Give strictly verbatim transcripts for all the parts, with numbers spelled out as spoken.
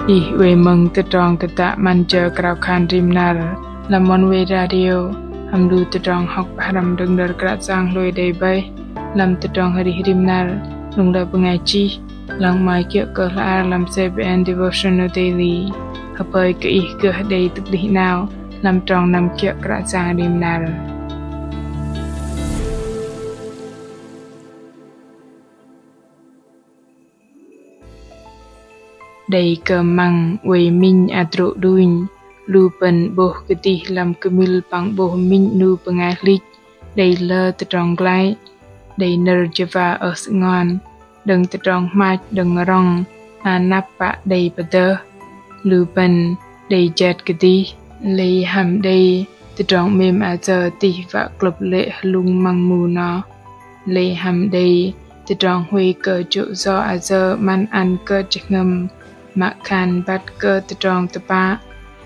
Ih oei mơ̆ng tơdrong tơdă 'Măn jơ krao khan rim năr lăm Oneway Radio hăm lu tơdrong hŏk pơhrăm đơ̆ng nơ̆r Kră Yang hlôi đei bơih lăm tơdrong arih rim năr, lơ̆ng lơ bơngai chih, lăng mai kiơ̆ kơ hla ar lăm C B N Devotional Daily. Hơpơi kơ ih gơh đei tơplih 'nao lăm trong năm kiơ̆ Kră Yang rim năr. Đei kơ măng oei minh adrô̆ đunh, lu bơ̆n 'bôh kơdih lăm kơmil păng 'bôh minh 'nu bơngai hlĭch, đei lơ tơdrong glăi, đei nơ̆r jơwa ơh sơngon, đơ̆ng tơdrong hmach đơ̆ng rŏng, anăp pă đei pơdơh, lu bơ̆n đei jet kơdih, lei hăm đei tơdrong 'mêm ayơ tih wă klŭp lê̆ hlŭng măng mu noh. Lei hăm đei tơdrong huay kơ jô̆ yo ayơ 'măn ăn kơ jơhngơ̆m, mă khan băt kơ tơdrong tơpă,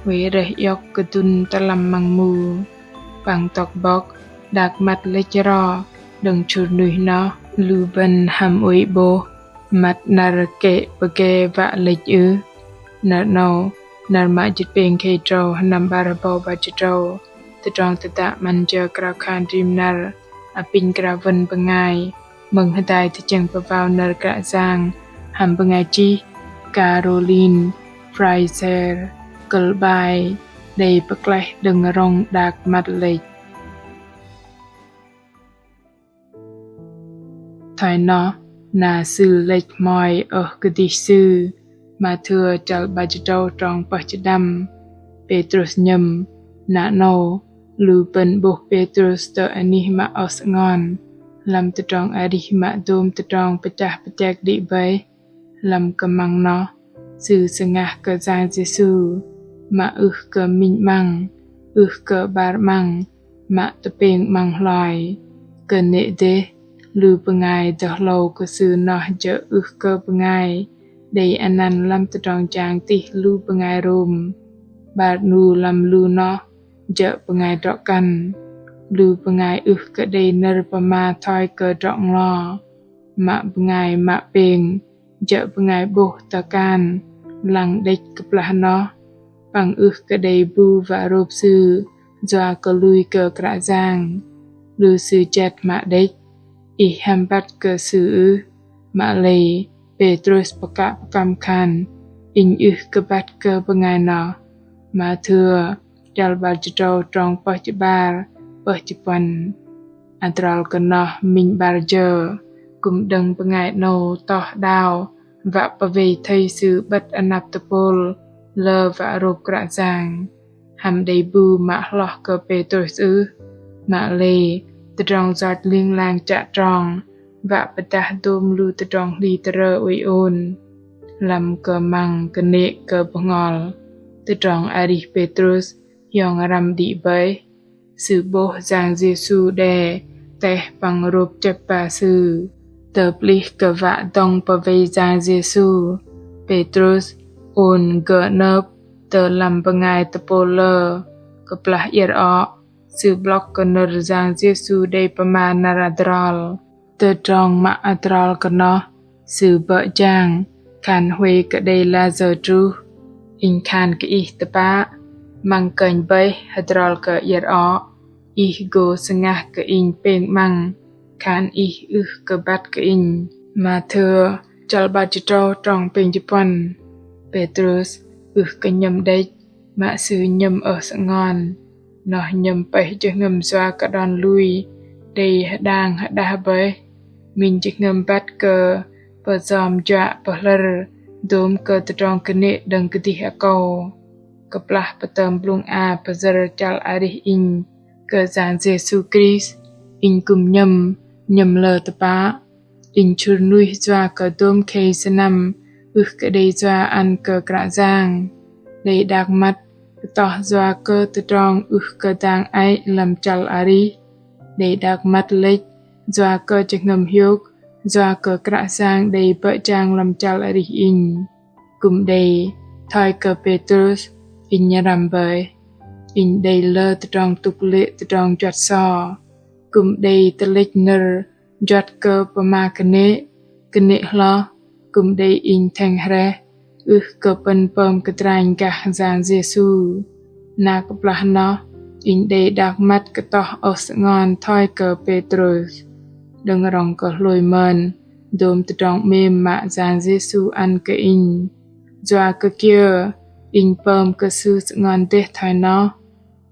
huay rơih iŏk kơdŭn tơlăm măng mu. Păng tŏk bŏk, đak măt lĕch ro, đơ̆ng chŭr nuih noh, lu bơ̆n hăm oei 'bôh, măt năr kĕ pơgê wă lĕch ưh. Năr 'nâu, năr mă jĭt pêng khei tơdrâu, sơnăm 'bar hơbâu 'bar jĭt tơdrâu, tơdrong tơdă 'Măn jơ krao khan rim năr, apinh krao wơ̆n bơngai, mơ̆ng hơdai tơchĕng pơwao nơ̆r Kră Yang, hăm bơngai chih, Caroline Fraser, kơ̆l 'bai, đei pơklaih đơ̆ng rŏng đak măt lĕch. Thoi noh, na sư lĕch hmoi ơh kơdih sư, Mathêu chăl 'bar jĭt tơdrâu trong pơh jĭt pơđăm, Pêtrôs nhơ̆m, na 'nâu, lu bơ̆n 'bôh Pêtrôs tơ anih mă ơh sơngon, lăm tơdrong arih mă dôm tơdrong pơchah pơchek đĭ bơih, lăm kơmăng noh, sư sơngah kơ Yang Yêsu, mă ưh kơ minh 'măng, ưh kơ 'bar 'măng, mă tơpêng 'măng hloi. Kơnê̆ dêh, lu bơngai dơh hlâu kơ sư noh jơ̆ ưh kơ bơngai đei anăn lăm tơdrong jang tih lu bơngai Rôm. 'Bar 'nu lăm lu noh jơ̆ bơngai drŏ kăn. Lu bơngai ưh kơ đei nơ̆r pơma thoi kơ drŏ nglo. Mă bơngai mă pêng, jơ̆ bơngai 'bôh tơkan, lăng đĕch kơplah noh, păng ưh kơ đei bu wă rôp sư, yua kơ lui kơ Kră Yang. Lu sư jet mă đĕch, ih hăm băt kơ sư ưh, mă lei, Pêtrôs pơkă pơkăm khan, inh ưh kơ băt kơ bơngai noh. Mathêu, chăl 'bar jĭt tơdrâu trong pơh jĭt 'bar, pơh jĭt puăn. Adrol kơ noh minh 'bar jơ, kư̆m đơ̆ng bơngai 'nâu toh đao, wă pơwei thây sư 'bơ̆t anăp tơpôl, lơ wă rôp Kră Yang. Hăm đei bu mă hloh kơ Pêtrôs ưh, mă lei, tơdrong yoch ling lang chă trong, wă pơdah dôm lu tơdrong hli tơrơ oei ôn. Lăm kơmăng kơnê̆ kơ bơhngol, tơdrong arih Pêtrôs hiong răm đĭ bơih. Sư 'bôh Yang Yêsu đe, teh păng rôp chĕp ba sư. Tơplih kơ wă dŏng pơwei Yang Yêsu, Pêtrôs ôn gơ̆ nơ̆p tơ lăm bơngai tơpôl lơ, kơplah iĕr oh, sư 'blŏk kơ nơ̆r Yang Yêsu đei pơma năr adrol. Tơdrong mă adrol kơ noh, sư bơ̆ jang, khan huay kơ đei layơ truh. Inh khan kơ ih tơpă, măng kơnh bơih hơdrol kơ iĕr oh, ih gô sơngah kơ inh pêng 'măng, khan ih ưh kơ băt kơ inh. Mathêu, chăl 'bar jĭt tơdrâu trong pêng jĭt puăn. Pêtrôs ưh kơ nhơ̆m đĕch, mă sư nhơ̆m ơh sơngon. Noh nhơ̆m pơih jơhngơ̆m yua kơ đon lui đei hơdang hơdah bơih. Minh jơhngơ̆m băt kơ pơyom juă pơhlơ̆r dôm kơ tơdrong kơnê̆ đơ̆ng kơdih akâu. Kơplah pơtơm blŭng a pơyơ̆r chăl arih inh kơ Yang Yêsu Krist, inh kư̆m nhơ̆m, nhơ̆m lơ tơpă. Inh chhŭr nuih yua kơ dôm khei sơnăm ưh kơ đei yua ăn kơ Kră Yang. Đei đak măt kơtoh yua kơ tơdrong ưh kơ dang ei lăm chăl arih. Đei đak măt lĕch yua kơ jơhngơ̆m hiôk, yua kơ Kră Yang đei bơ̆ jang lăm chăl arih inh. Kư̆m đei thoi kơ Pêtrôs, inh răm bơih. Inh đei lơ tơdrong tŭk lê̆ tơdrong juăt so. Kư̆m đei tơlĕch nơ̆r juăt kơ pơma kơnê̆, kơnê̆ hloh, kư̆m đei inh thĕng hrĕh, ưh kơ pơ̆n pơm kơdranh gah Yang Yêsu. Na kơplah noh, inh đei đak măt kơtoh ôh sơngon thoi kơ Pêtrôs. Đơ̆ng rŏng kơ hlôi mơn, dôm tơdrong 'mêm mă Yang Yêsu ăn kơ inh. Yua kơ kiơ, inh pơm kơ Sư sơngon dêh thoi noh.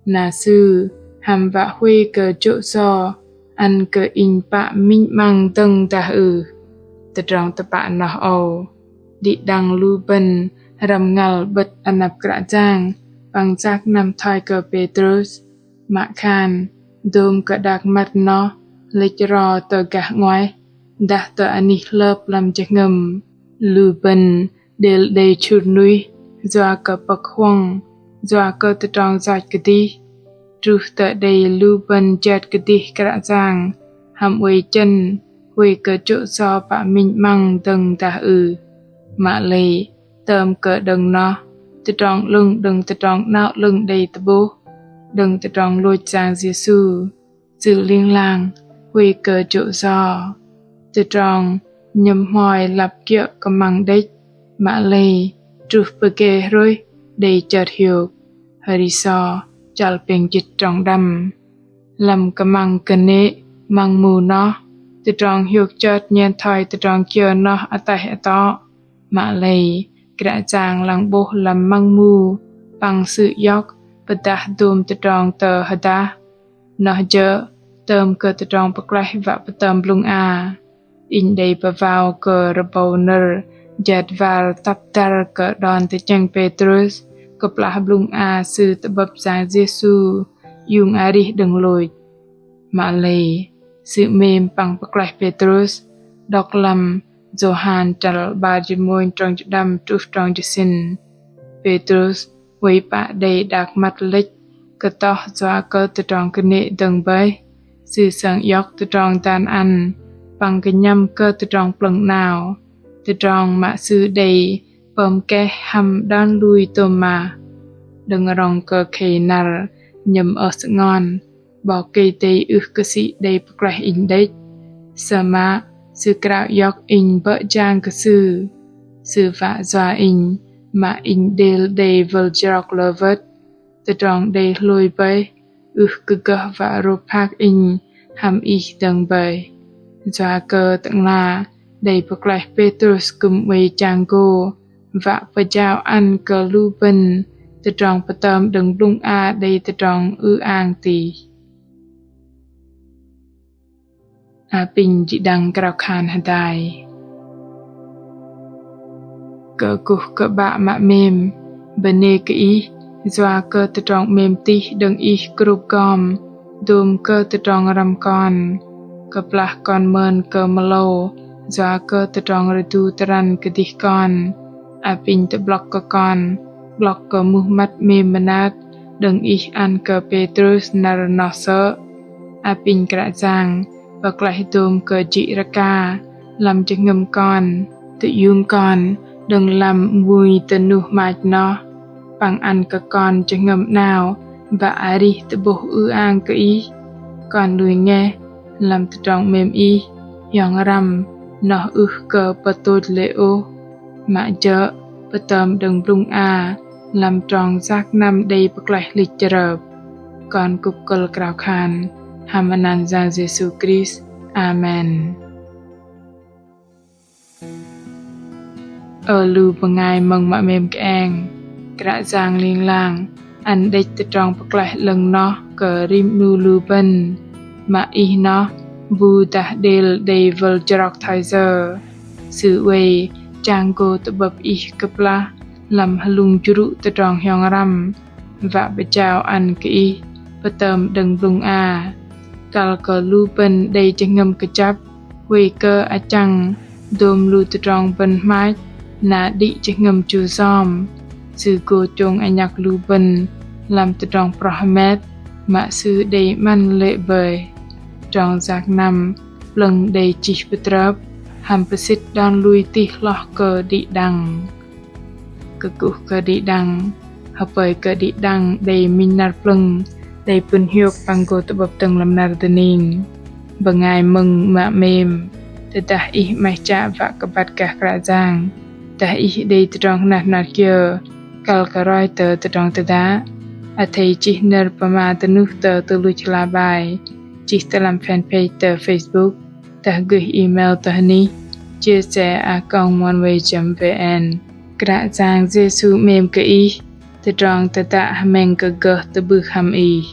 Na Sư hăm wă huay kơ jô̆ yo ăn kơ inh pă minh 'măng dơ̆ng dah ưh. Tơdrong tơpă noh âu, đĭ đăng lu bơ̆n răm ngăl 'bơ̆t anăp Kră Yang păng yak năm thoi kơ Pêtrôs, mă khan dôm kơ đak măt noh lĕch ro tơ gah 'nguaih dah tơ anih hlơp lăm jơhngơ̆m. Lu bơ̆n đêl đei chŭr nuih yua kơ pơ̆k huŏng, yua kơ tơdrong yoch kơdih. Truh tơ đei lu bơ̆n jet kơdih Kră Yang hăm oei chơ̆n, huay kơ jô̆ yo pă minh 'măng dơ̆ng dah ưh. Mă lei, tơm kơ đơ̆ng noh, tơdrong 'lơ̆ng đơ̆ng tơdrong 'nao 'lơ̆ng đei tơ'bôh, đơ̆ng tơdrong lôch Yang Yêsu. Sư ling lang huay kơ jô̆ yo. Tơdrong nhơ̆m hmoi lăp kiơ̆ kơmăng đĕch, mă lei truh pơgê hrôih đei chơt hiôk. Hơri So chăl pêng jĭt trong đăm. Lăm kơmăng kơnê̆ măng mu noh, tơdrong hiôk chơt nhen thoi tơdrong kiơ noh ataih atŏ. Mă lei, Kră Yang lăng 'bôh lăm măng mu păng Sư iŏk pơdah dôm tơdrong tơ hơdah. Noh jơ̆ tơm kơ tơdrong pơklaih wă pơtơm blŭng a. Inh đei pơwao kơ rơbâu nơ̆r jet wăl tăp dăr kơ đon tơchĕng Pêtrôs kơplah blŭng a sư tơ'bơ̆p Yang Yêsu iung arih đơ̆ng lôch. Mă lei, Sư 'mêm păng pơklaih Pêtrôs, đŏk lăm Yôhan chăl 'bar jĭt mônh trong jĭt đăm truh trong jĭt sĭn. Pêtrôs huay pă đei đak măt lĕch kơtoh yua kơ tơdrong kơnê̆ dơ̆ng bơih. Sư sơng iŏk tơdrong dan ăn păng kơnhăm kơ tơdrong plơ̆ng 'nao. Tơdrong mă sư đei pơm keh hăm đon lui tôm mah. Đơ̆ng rŏng kơ khei năr nhơ̆m ơh sơngon, 'Bok Kei-Dei ưh kơ sĭ đei pơklaih inh đĕch. Sơmă Sư krao iŏk inh bơ̆ jang kơ Sư. Sư wă yua inh mă inh đêl đei wơl jrok lơ wơ̆t. Tơdrong đei hlôi bơih ưh kơ gơh wă rôp hak inh hăm Ih dơ̆ng bơih. Yua kơ Tơ'ngla đei pơklaih Pêtrôs kư̆m oei chang gô wă pơjao ăn kơ lu bơ̆n tơdrong pơtơm đơ̆ng blŭng a đei tơdrong ư-ang tih. Apinh đĭ đăng krao khan hơdai. Kơkuh kơ 'Bă mă 'mêm, bơnê kơ Ih yua kơ tơdrong 'mêm tih đơ̆ng Ih krôp gom dôm kơ tơdrong răm kon. Kơplah kon mơn kơ mơlâu yua kơ tơdrong rơdu tơrăn kơdih kon, apinh tơ'blŏk kơ kon 'blŏk kơ muh măt 'mêm mơnat đơ̆ng Ih ăn kơ Pêtrôs năr noh sơ̆. Apinh Kră Yang pơklaih dôm kơ jĭ rơka lăm jơhngơ̆m kon, tơiung kon đơ̆ng lăm mui tơnuh 'mach noh, păng ăn kơ kon jơhngơ̆m 'nao wă arih tơ'bôh ư-ang kơ Ih. Kon lui ngeh lăm tơdrong 'mêm Ih hiong răm noh ưh kơ pơtôch lê̆ ôh, mă jơ̆ pơtơm đơ̆ng blŭng a lăm trong yak năm đei pơklaih lĕch chrơp. Kon kŭp kơ̆l krao khan hăm anăn Yang Yêsu Krist. Amen. Ơ lu bơngai mơ̆ng mă 'mêm kơeng, Kră Yang ling lang ăn đĕch tơdrong pơklaih 'lơ̆ng noh kơ rim 'nu lu bơ̆n. Mă Ih noh bu dah đêl đei wơl jrok thoi yơ. Sư oei chang gô tơ'bơ̆p Ih kơplah lăm hlŭng jrŭ tơdrong hiong răm wă pơjao ăn kơ Ih pơtơm đơ̆ng blŭng a. Kăl kơ lu bơ̆n đei jơhngơ̆m kơjăp, huay kơ achăng dôm lu tơdrong bơ̆n hmach na đĭ jơhngơ̆m chu yom. Sư gô chông anhăk lu bơ̆n lăm tơdrong proh hơmet mă Sư đei 'măn lê̆ bơih. Trong yak năm plơ̆ng đei chih pơtrơp hăm pơsĭt đon lui tih hloh kơ đĭ đăng. Kơkuh kơ đĭ đăng, hơpơi kơ đĭ đăng đei minh năr plơ̆ng đei pŭn hiôk păng gô tơ'bơ̆p dơ̆ng lăm năr dơning. Bơngai mơ̆ng mă 'mêm, tơdah ih 'maih chă wă kơ băt gah Kră Yang, Dah ih đei tơdrong hơnat hơnat kiơ kăl kơ roi tơ tơdrong tơdă, athei chih nơ̆r pơma dơnuh tơ tơluch hla bơar, chih tơ lăm fanpage tơ Facebook, dah gơih email tơ hơnih chia sẻ a còng oneway chấm vn. Kră Yang Yêsu 'mêm kơ ih. Tơdrong tơdă hơmĕng kơ gơh tơ'bưh hăm ih.